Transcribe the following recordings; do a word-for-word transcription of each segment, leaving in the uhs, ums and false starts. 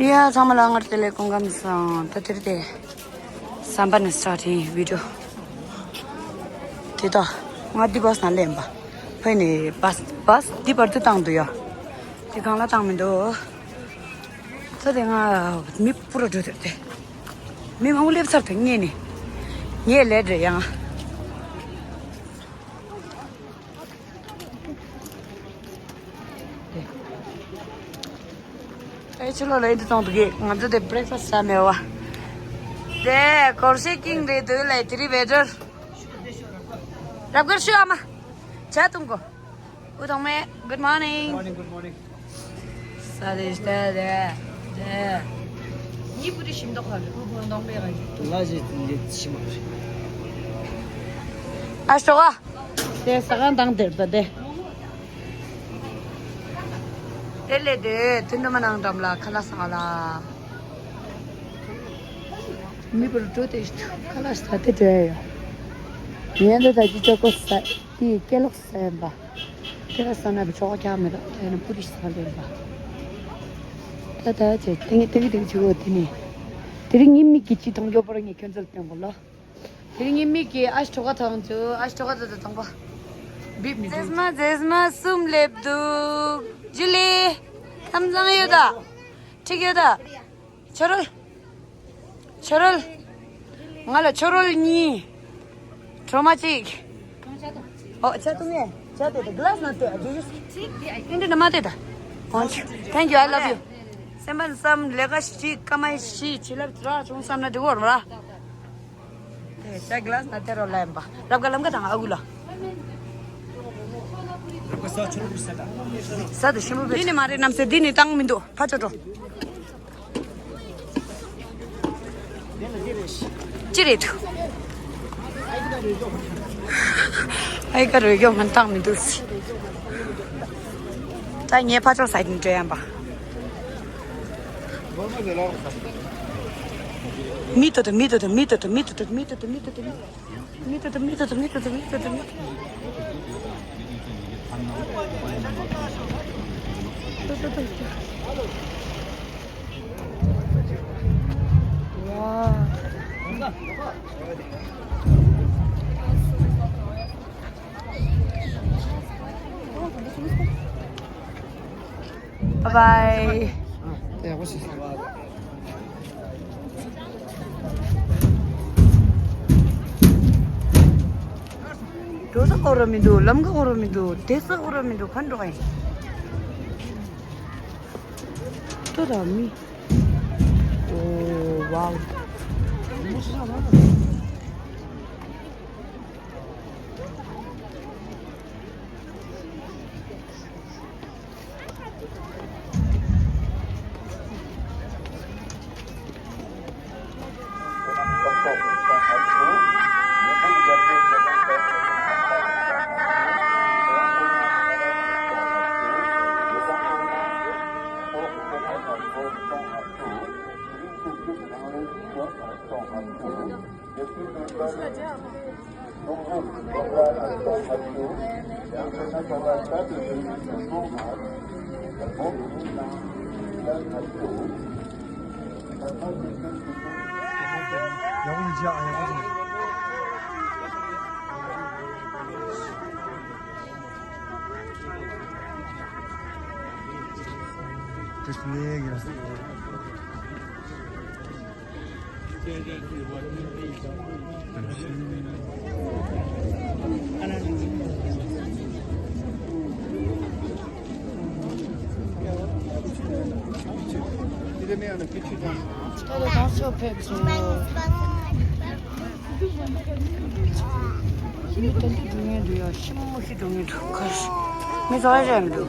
ཡ་ཚང་མ་ལ་སྔར་དེ་ལས་སྐུ་ཁམས་བཟང་། ད་དེར་དེ་བསམ་པ་ནས་སྟར་ཊིང་བི་ཌི་ཡོ་དེ་ད་ང་འདི་བྷ་སི་ནང་སླེབས་པ། ཕ་ནས་བྷ་སི་བྷ་སི་འདི་བར་དུ་བཏང་འདུག་ཡ། དེ་གང་ལ་བཏང་མི་འདུག་ད་དེ་ང་མི་སྤུ་ར་འགྲོ་དེར་དེ་མི་མང་པོ་སླེབས་ཚར་དུ་ངས་ནི་ངས་ལས་འདྲེ་ཡང་། ཨེ་ཕྱི་ལོགས་ལ་ཨེ་འདི་གཏོང་འདུག་གི། ང་ཚོ་དེ་བྷི་རེག་ཕ་སི་ཊི་ཟ་མེད་པ། དེ་སྒོར་གཞས་ཀིང་རེད་འདུག་ལ་དེ་རིང་ཝེ་ཊར། རབ་དགའ་ཤོག་ཨ་མ། ཇ་འཐུང་གོ། ཨུ་ཐོག་མེ། Good morning. Morning, good morning. ས་དེ་ཤ་དེ་དེ། ཉི་པུ་དེ་ཤིང་ཏོག་ཁ་རེད། ཨུ་བོ་འདོང་པའི་ག་ལ་ཞིག་ཏུ་འདི་ཤི་མ་རེད། ཨ་ཤོག་ཨ། དེ་ཟ་ཁང་དང་དེར་ད་དེ། དེ་ལས་དེ་དུན་དུ་མ་ནང་འགྲམ་ལ་ཁ་ལག་ཟ་ལ། མི་བར་འགྲོ་དེ་ཁ་ལག་ཟ་དེ་འདྲ་ཡ། ངས་འདི་ད་ཅི་ཅོ་ཀོ་ཟ་དེ་སྐེ་ལོག་ཟ་ཡིན་པ། དེ་ལ་ཟ་ན་བི་ཆོག་ཀྱང་མི་རོགས་དེ་ནི་པུ་རི་ཟ་ལེན་པ། ད་ད་ཅེ་དེ་ངས་དེ་གི་དེ་གི་ཆུ་བོ་དེ་ནི། དེ་རིང་ཉིན་མིག་གི་ཅི་མཐོང་རྒྱོ་པོར་ངས་ཁྱོད་ཚོར་སྟོན་གོ་ལོ། དེ་རིང་ཉིན་མིག་གི་ཨ་ཤ་གྲོ་ག་ཐང་ཚུ། ཨ་ཤ་གྲོ་ག་ད་ད་ཐང་པ། བིབ་མི་འདུག་རྫས་མ་རྫས་མ་གསུམ་སླེབས་འདུག་ཇུ་ལི། ཁམས་བཟང་ཡོད་ད། འགྲིག་ཡོད་ད། ཆོ་རོལ། ཆོ་རོལ། ང་ལ་ཆོ་རོལ་གཉིས། གྲོ་མ་གཅིག་ཨོ་ཇ་འཐུང་ངས། ཇ་དེ་དེ་གི་ལ་སི་ནང་སྟོན། Do you speak Hindi? མ་དེ་ད། Thank you, I love you. སེམས་པ་བསམ་ལས་ཀ་ཞིག་སྐར་མ་བཞི་བྱིན་རླབས་རག་བྱུང་བསམ་ན་འགྲིག་གོ་ར། དེ་ཇ་གི་ལ་སི་ནང་སྟེར་རོགས་ལ་ཡིན་པ། རབ་དགའ་ལམ་ཀ་དང་ཨ་ཁུ་ལ། ས་དེ་ཞིམ་པོ་བས། འདི་ནི་མ་རེད་རྣམ་སྲས། འདི་ནི་བཏང་མི་འདུག་ཕ་ཆོ་འགྲོ། ཅི་རེད་འདུག་ཨའི་ཀ་རོ་ཡོ་མ་བཏང་མི་འདུག་ད་ངའི་ཕ་ཆོ་སའི་ཌི་ནས་འགྲོ་ཡམ་པ། མི་ཏོ་ཏོ་མི་ཏོ་ཏོ་མི་ཏོ་ཏོ་མི་ཏོ་ཏོ་མི་ཏོ་ཏོ་མི་ཏོ་ཏོ་མི། མི་ཏོ་ཏོ་མི་ཏོ་ཏོ་མི་ཏོ་ཏོ་མི་ཏོ་ཏོ་མི། Bye bye. འགྲོ་ས་གོ་ར་མི་འདུག་ལམ་ཁ་གོ་ར་མི་འདུག་བསྡད་ས་གོ་ར་མི་འདུག་ག་འགྲོ་ག་ཡིན། ལྟོས་དང་མི། ཨོ་ཝའོ། མི་ཏན་ཏན་འགྲོ་ངེས་འདུག་ཡ། ཤི་མོ་ཤི་འགྲོ་ངེས་འདུག་ཁ་ཤི་མི་ཚོ་རེད་མི་འདུག་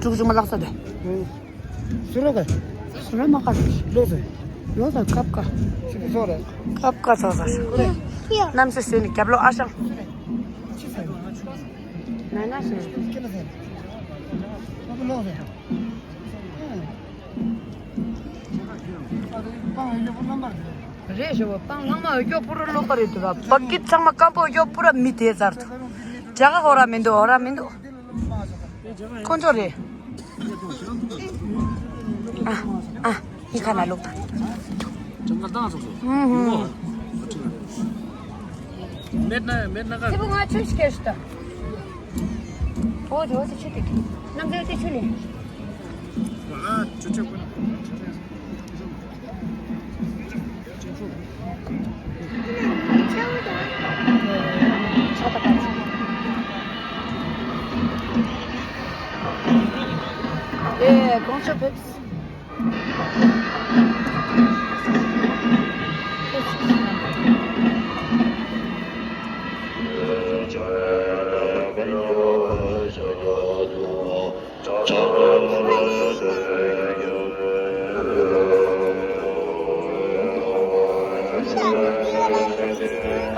ཟུག་ཟུག་མ་ལག་ས་དེ། སུ་རོ་ག། སུ་རོ་མ་ག། ལོ་ཟེ། ལོ་ཟེ་ཀབ་ཀ། ཆི་གི་ཚོ་རེ། ཀབ་ཀ་ཚོ་ཟེ། རྣམ་སྲས་སྲས་ནི་རྒྱབ་ལོ་ཨ་ཞང་། ཆི་ཟེ། ན་ན་ཟེ། ཁྱེད་ལ་ཟེ། ཨ་བུ་ལོ་ཟེ། རེད་ཞོ་བ་པང་ལྷག་མ་འོས་སྐྱོ་པུ་རུ་ལོག་པ་རེད་འདུག་ར། བ་ཀི་ཚང་མ་སྐམ་པོ་འོས་སྐྱོ་པུ་ར་མི་དེ་ཚར་འདུག་ཇ་ག་ཧོ་ར་མི་འདུག་ཧོ་ར་མི་འདུག་ཁོང་ཚོ་རེད། ཨ་ཨ་ཡི་ཁ་ན་ལུག་ད། ཅང་ག་དང་སོགས་སོ། ཧུམ་ཧུམ། མེད་ན་མེད་ན་ག། ཚེ་བུ་ང་ཆུ་ཞིག་སྐྱེར་ཤི་ད། ཨོ་ཇོ་སི་ཆུ་དེ་ཁྱི། ནམ་ཟེར་དེ་ཆུ་ལེན། ཨ་ཆུ་ཆུ་ཀུན། ཨེ་དགོང་ཞོ་ཕེབས།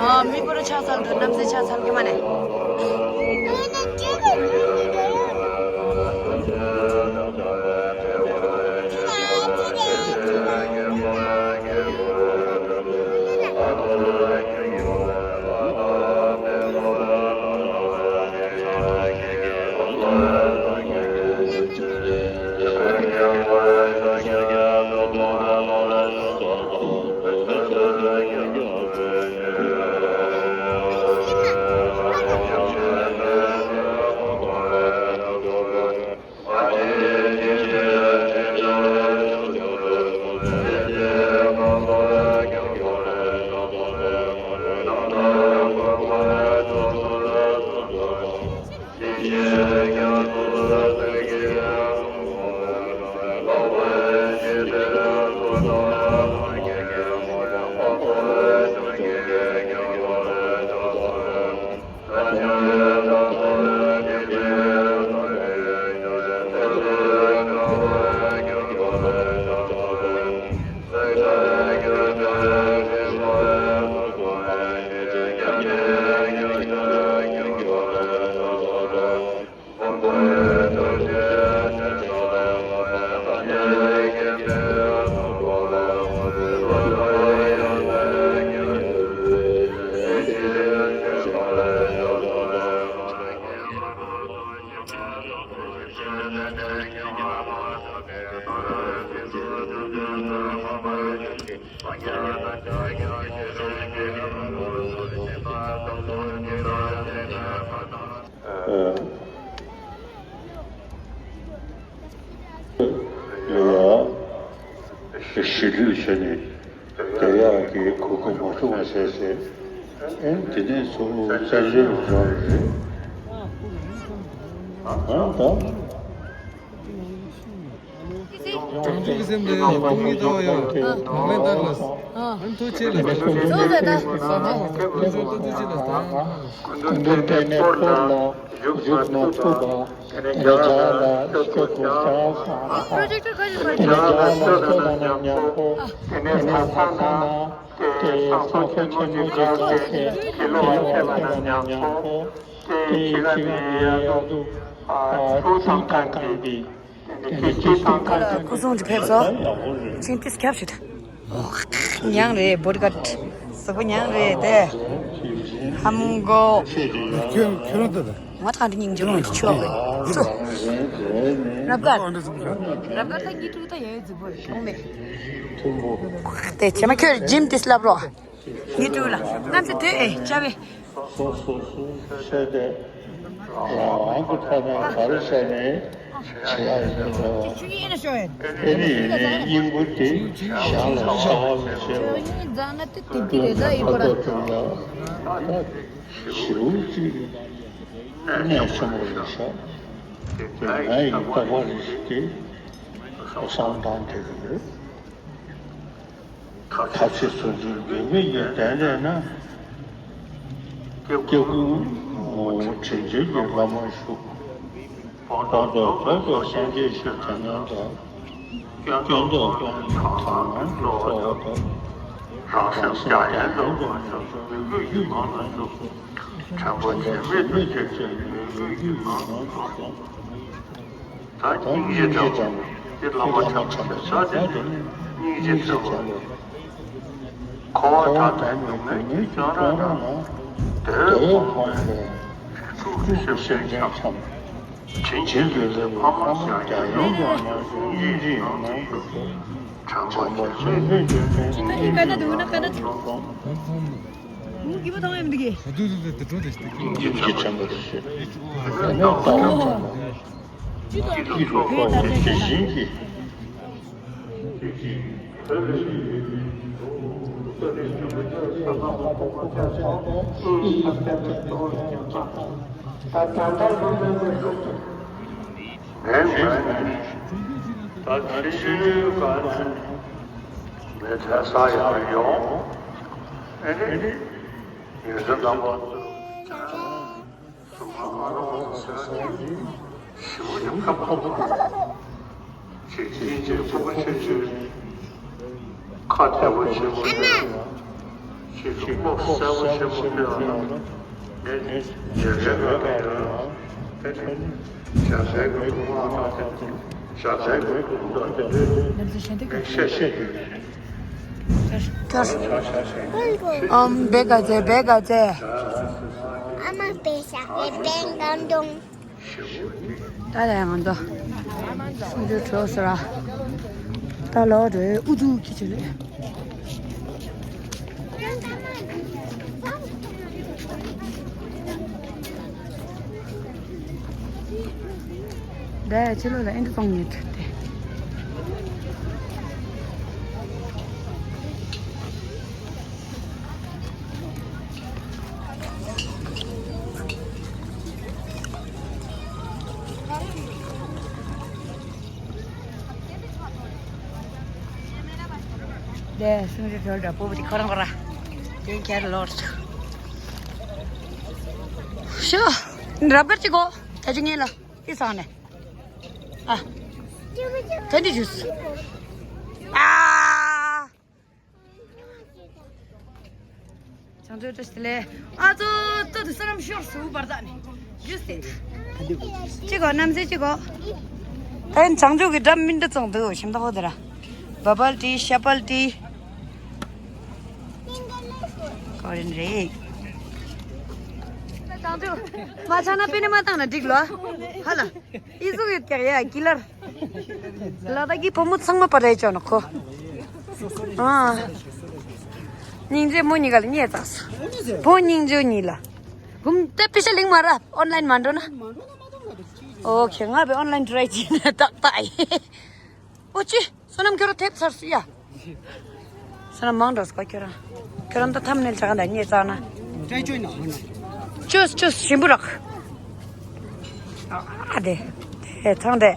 ཨ། མི་པོ་རུ་ཆགས་ཚར་འདུག་གནམ་སེ་ཆགས་ཚར་གི་མ་ནས། ལ་ཞི་ལུས་བྱས་ནས་བསྡད་ཡག་གི་གོ་སྐབས་མ་བྱུང་བ་བྱས་ཟེར། ཨེ་དེ་ནས་ཚུར་བཙན་བྱོལ་རུ་འགྲོ་བ་རེད། ཨ་ད། བྱང་ཆུབ་ཀྱི་སེམས་དེ་སྟོང་ཉིད་ལྟ་བ་ཡང་ལག་ལེན་བསྟར་ལ། ཨ་ཐུགས་རྗེ་ཆེ་ལ། ཐུགས་རྗེ་ཆེ་ལ། སྐུ་མདུན་དེ་ནས་སྐོར་ལ་བཞུགས་མ་ཐུབ་པ། དེ་ནས་རྒྱ་གར་ལ་སྐྱོད་དགོས་ས། དེ་ནས་རྒྱ་གར་ལ་སྐྱོད་པ་ན་མཉམ་པོ། དེ་ནས་ལྷ་ས་ན་དེ་ས་ཁོངས་ཆེན་མོ་ཅིག་ཁ་ཤས་དགེ་སློང་ཕེབས་པ་ན་མཉམ་པོ། དེ་ཁྱི་ག་ནས་ཡར་དུ་ཐུགས་དམ་བསྐང་སྟེ། དེ་ནས་ཁྱི་ཐུགས་དམ་བསྐང་སྟེ། སྐུ་གསུང་གི་ཕེབས་སོ། ཅིང་ཏིས་ཁྱབ་ཤིག་མྱང་རེད་བོད་ག། སོ་པོ་མྱང་རེད་དེ། ཧམ་གོ། ཁྱོད་ཁྱོད་རང་ལྟ་ད། ང་ཐང་དུ་སྙིང་རྗེ་མོ་ཆོག་གི་སུ། རབ་དགའ། རབ་དགའ་ད་གཉིས་དྲུག་ད་ཡ་ཡོད་རྫི་བོ་རེད་གོང་མེད། དེ་བྱས་མ་ཁྱོད་ཇིམ་ཏིས་ལབ་རོགས། གཉིས་དྲུག་ལ་གནམ་ས་དོད་ཨེ་བྱ་བའི། སོ་སོ་སོ་བཤད་དེ། རང་གི་ཐོག་ནས་ག་རེ་བྱས་ནས་བྱེད་ཡ་ཡིན་ནོ། ཆུ་ཡིན་ན་ཤོག་ཡིན། དེ་ནི་ཡིན་ནའི་སྙིང་པོ་དེ་ཞག་ལ་ཚ་བ་མི་བྱེད་པ། ཆུ་ཡིན་རྫ་ན་དེ་དེ་དེ་རེད་ད་ཡིན་པ་ར། ད་ཞེའུ་གཅིག་གི་ནང་ནས་གནས་ཆེན་པོ་རེད་ཤག་དེ་ང་ཡི་རྟོགས་པ་རེ་ཞིག་དེ་བསམ་སྟངས་དེ་རེད། ཐབས་ཤེས་སོ་སོའི་འདུན་པའི་ཡོན་ཏན་ལས་ན། སྐྱེ་དགུའི་ངོ་བོ་དྲིན་ཅན་གྱི་བླ་མར་བཞུགས། ཁོང་ཚོ་གཟུགས་སུ་སངས་རྒྱས་ཞེས་བྱ་ངན་དང་། སྐྱོན་འདོགས་ཀྱང་དག་སྣང་གི་གཙོ་བོ་དང་། རང་སེམས་རྒྱ་ཡན་དུ་མ་ཆགས་པའི་གུས་ཀྱི་ངང་དུ་བཞུགས། དྲན་པ་བརྗེད་མེད་དུ་བྱེད་ཅིང་གུས་ཀྱི་ངང་དུ་བཞུགས། ད་སྙིང་རྗེ་དྲན་པ་དེ་བླ་མ་ཆགས་པ་དེ་ས་དེ་ནི་སྙིང་རྗེ་དྲན་པ། འཁོར་བ་མཐའ་མེད་སྡུག་བསྔལ་གྱི་བཙོན་ར་ན། དེར་ཕོངས་པའི་ཕྲུ་གུ་སེམས་ཅན་འཁྱམས། དྲིན་ཆེན་གྱི་ལས་ཕ་མ་ཞག་ཡང་ཡོང་བ་ཡང་སྙིང་རྗེའི་ངང་དུ་བཞུགས། དྲན་པ་བརྗེད་མེད་དུ་བྱེད་ཅིང་གུས་ཀྱི་ངང་དུ་བཞུགས། སྙིང་རྗེ་དྲན་པ་དེ་ཞེས། སྐྱིད་སྡུག་ཚོགས་པའི་དེ་བཞིན་གྱི། ད་ཕྱི་ཤུལ་ག་ནས་མི་ཐད་ས་ཡར་ཡོང་། ཨེ་ནི་ཡོད་ས་དང་པོ། སུ་མ་ཨ་རོགས་ཟེར་ཞིམ་པོ་ཡོད་ཁ་པོ། ཅིག་སྙིང་རྗེ་ཕྲུ་གུ་ཆུང་ཆུང་ཁ་བདེ་པོ་ཆེན་པོ་ཡོད། ཅིག་ལུས་པོ་གསལ་པོ་ཆེན་པོ་ཡོད་ལ། ངས་རྒྱལ་རྒྱལ་ག་ཡོད་ལ། ཨེ་ནི་བྱ་བྱའི་གི་ཕྲུ་གུ་ཨ་ཐག་དེ། བྱ་བྱའི་གི་ཕྲུ་གུ་ཨ་ཐག་དེ་ངས་བཤད་བཤད་ཀྱི་ཡོད། ཨམ་བེ་ག་ཛེ་བེ་ག་ཛེ། ཨ་མ་བེ་ཤ་བེ་བེ་གང་དུང་། ད་ལ་ཡང་འདུག་སུམ་ཅུ་གྲོགས་སུ་ར། ད་ལོ་རེ་ཨུ་ཚུགས་ཀྱི་ཆེ་ལེ། ད་ཕྱི་ལོགས་ལ་ཨེ་འདྲ་གཏོང་ཉེ་ཐུབ་སྟེ། དེ་སུམ་ཅུ་དྲུག་འདྲ་པོ་དེ་ཁོ་རང་ཁོ་ར། དེ་ཁྱེར་ལོར། ཤོ། རབ་དཀར་གཅིག་གོ་ད་ཅི་ངེས་ལ། ཨི་སང་ནས། ཨ། ད་འདི་ཞུས། ཨ། བྱང་ཆུབ་བཀྲ་ཤིས་བདེ་ལེགས། ཨ་ཙོ་ཙོ་དུ་ས་རམ་ཤོར་སུ་བར་ད་ནི། ཞུས་ཏེ། ཅི་གོ་རྣམ་སྲས་ཅི་གོ་ད་ཡིན་བྱང་ཆུབ་ཀྱི་འགྲམ་མི་འདྲ་ཙང་འདུག་ཞིམ་ཐག་པོ་དེ་ར། བ་པལ་ཏི་ཤ་པལ་ཏི། གོ་རིན་རེད། བྱང་ཆུབ་མ་ཆགས་ན་པེ་ནེ་མ་བཏང་ན་འགྲིག་ལོ། ཧ་ལ། ཨི་ཟུག་ཡོད་ཀྱག་ཡ་གི་ལར། ལ་དྭགས་ཀྱི་བུ་མོ་ཚང་མ་པར་རེད་ཅོ་ནོ་ཁོ། ཨ། སྙིང་རྗེ་མོ་གཉིས་ཀ་ལ་བརྙས་ཚར་སོང་། བུ་སྙིང་རྗེ་གཉིས་ལ། བུམ་དེ་པེ་ཤ་ལིང་མ་ར་ཨོན་ལན་མ་འགྲོ་ན། ཨོ་ཁེ་ང་བི་ཨོན་ལན་ཊི་རའི་བྱས་ན་ཏག་ཏག་ཡིན། ཨོ་ཅི། བསོད་ནམས་ཁྱོད་ར་ཐེབས་ཚར་སོང་ཡ། བསོད་ནམས་མང་འགྲོ་སོང་ཁྱོད་རང་། ཁྱོད་རང་ད་ཐམ་ནེལ་ཆགས་འདའ་ཉེ་ཙང་ན། ཅོས་ཅོས་ཞིམ་པོ་རག་ཨ་དེ། དེ་ཐང་དེ།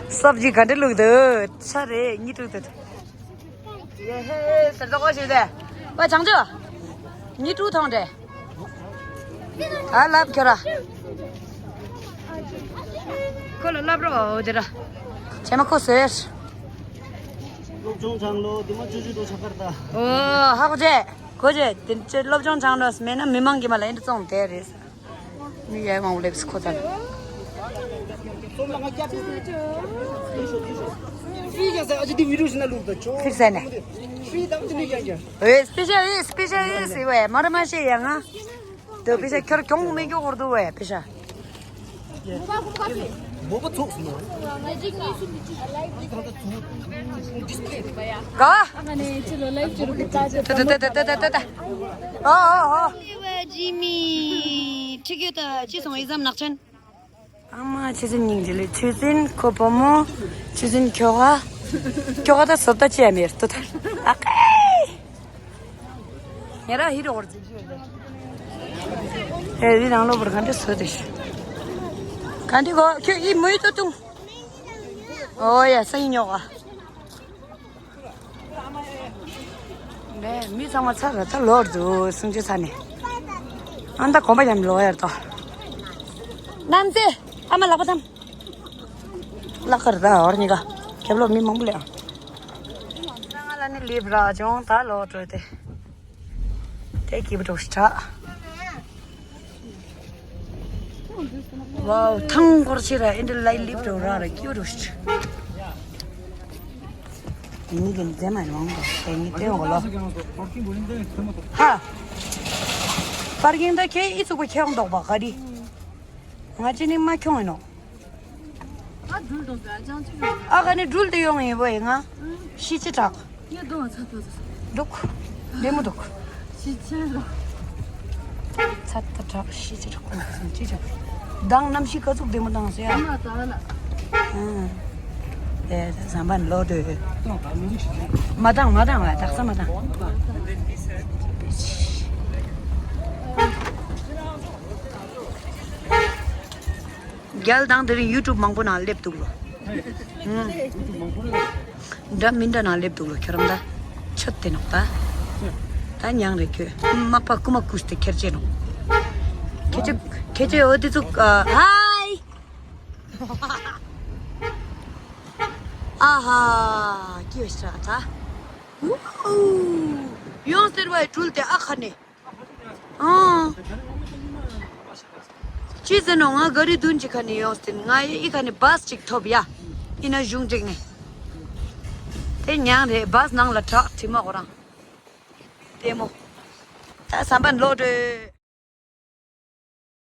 སབ་ཇི་ག་འདྲ་བླུགས་འདུག་ཚ་རེད་གཉིས་དྲུག་དེ། ཡེ་ཧེ་ཟེར་ཏོ་ཞིག་དེ། བ་བྱང་ཆུབ། གཉིས་དྲུག་ཐང་དེ། ཨ་ལབ་ཁྱོད་ར། ཁོ་ལ་ལབ་རོགས་འོ་དེ་ར། བྱས་མ་ཁོ་ཟེར། སློབ་སྦྱོང་སྦྱང་ལོ་དེ་མ་ཅུ་ཅུ་དོ་ཆ་ཁར་ད། ཨོ་ཧ་གོ་ཅེ། གོ་ཅེ་དེ་ཅེ་སློབ་སྦྱོང་སྦྱང་ལོ་མེད་ན་མི་མང་གི་མ་ལ་ཨེ་འདྲ་བཙོང་དེ་རེད། མི་ཡ་མང་པོ་སླེབས་ཁོ་ཚ་ལ། ཕིག་ས་ནས། ཨོ་སྤེ་ཤལ་ཨེ་སྤེ་ཤལ་ཨེ་ཟེར་བས་མ་ར་མ་ཤེས་ཡ་ང་། དེ་པེ་ཤ་ཁྱོར་གྱོང་མི་གྱོང་བར་དུ་བས་པེ་ཤ། མོ་པ་ཚོགས་སུ་ནོ། ག་བ། ཏ་ཏ་ཏ། ཨོ་ཨོ་ཨོ། ཇི་མི། ཁྲིག་ཡོད་ད་ཅི་སོང་ཨི་ཟམ་ནག་ཆེན། ཨ་མ་ཆུ་སྲིན་སྙིང་རྗེ་ལེ་ཆུ་སྲིན་ཁོ་བུ་མོ། ཆུ་སྲིན་ཁྱོ་ག་ཁྱོ་ག་ད་སོ་ད་ཅི་ཡ་མེར་ཏུ་ད། ཨ་ཀེ། ཉེ་ར་ཧི་རོ་ཧོར་ཛི་ཞུ་ལེ། ཨེ་རི་རང་ལོ་བར་ག་འདྲ་སོ་དེ་ཤི། ག་འདྲ་གོ་ཁྱོད་ཨི་མོའི་ཏོ་ཏུང་། ཨོ་ཡ་སང་ཉོག་ག་ནས་མི་ཚང་མ་ཚར་ར་ཚར་ལོར་འདུག་སུང་ཆུ་ཚ་ནས། ཨ་མདའ་གོམ་པ་ཡང་ལོ་ཡར་ཏོ། ནམ་ཚེ་ཨ་མ་ལག་པ་ཐམ། ལག་ཁར་ད་འོར་ཉི་ག་ཁེབ་ལོ་མི་མང་པོ་ལས། ང་ལ་ནི་ལིབ་ར་ཅོང་ད་ལོ་དྲོས་ཏེ། དེ་གི་བྲོ་ཤ། ཝའོ། ཐང་སྐོར་ཆེ་ར་ཨིན་ཌི་ལའི་ལིབ་འགྲོ་ར་ར་ཀྱུ་རུ་ཤ། དེ་ནི་གི་མཛེས་མ་ནོང་གོ་དེ་ནི་དེ་འོ་ལོ། ཧ། པར་ཀིང་ད་ཁེ་ཨི་ཚུགས་པ་ཁྱོང་འདོག་པ་ག་རི། ང་ཅི་ནི་མ་ཁྱོང་ཡིན་ནོ། ཨ་ག་ནི་སྦྲུལ་དེ་ཡོང་ཡིན་པ་ཡིན་ང་། ཤི་ཅི་དྲག་འདུག་འདི་མོ་འདུག་ཚ་ད་དྲག་ཤི་ཅི་དྲག་ཅི་ཅི་དང་གནམ་གཤིས་ག་ཚུགས་བདེ་མོ་དང་ཟེར་ཡ། ཨེ་ཟམ་པ་ལོ་དོད། མ་དང་མ་དང་བ་དག་ས་མ་དང་། རྒྱལ་དང་དེ་རིང་ཡུ་ཊུབ་མང་པོ་ནང་སླེབས་འདུག་ལོ། འདྲ་མི་འདྲ་ནང་སླེབས་འདུག་ལོ་ཁྱོད་རང་ད། ཆོད་དེ་ནོག་ད། ད་མྱང་རེ་ཁྱོད་མག་པ་རྐུ་མ་རྐུས་ཏེ་ཁྱེར་ཅེ་ནོག་ཁྱེད་ཅེ་ཁྱེད་ཅེ་འོ་དེ་ཚུགས་ཧའི། ཨ་ཧ། ཀི་ཡོ་ཤ་ད། ཡོང་ཟེར་བའི་སྦྲུལ་དེ་ཨ་ཁ་ནས། ཨང་། ཅི་ཟེར་ནོ་ང་ག་རི་དུན་གྱི་ཁ་ནས་ཡོང་སྟེ་ང་ཡི་ཨི་ཁ་ནས་བཱས་ཅིག་ཐོབ་ཡ། ཨི་ན་གཞུང་འགྲིག་ནས། དེ་མྱང་རེད་བཱས་ནང་ལ་དྲག་དྲི་མ་ཁོ་རང་། ལྟད་མོ། ད་ཟམ་པ་ལོ་དྲོས།